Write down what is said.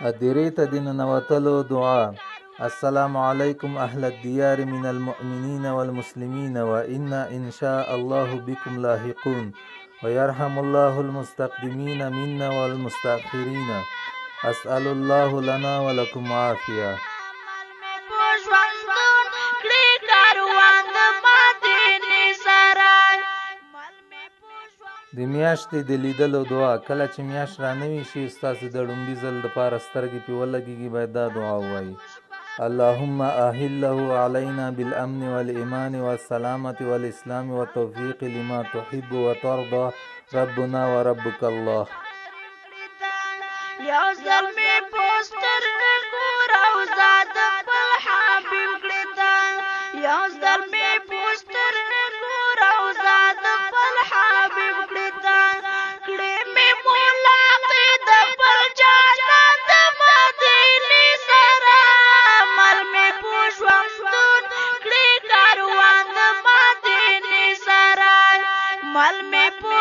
ادیرې ته د ننوتلو دعا: السلام علیکم اهل الدیار من المؤمنین والمسلمین وإنا إن شاء الله بكم لاحقون ويرحم الله المستقدمين منا والمستأخرين، أسأل الله لنا ولكم عافية. د میاشتې د لیدلو دعا: کله چې میاشت رانوي شي، ستاسو د ړومبي ځل دپاره سترګې پې ولګېږي، باید دا دعا ووایي: اللهم أهله علينا بالأمن والإيمان والسلامة والإسلام والتوفيق لما تحب وترضى، ربنا وربك الله. یو ځل مې پوسټر روزه د خپل حبیب کړی ده، یو ځل مې پوسټر روزه د خپل حبیب کړی ده، کړې مې ملاقات د خپل جانان د مدینې سره، مل مې په ژوندون کړې کاروان د مدینې سره، مل مې په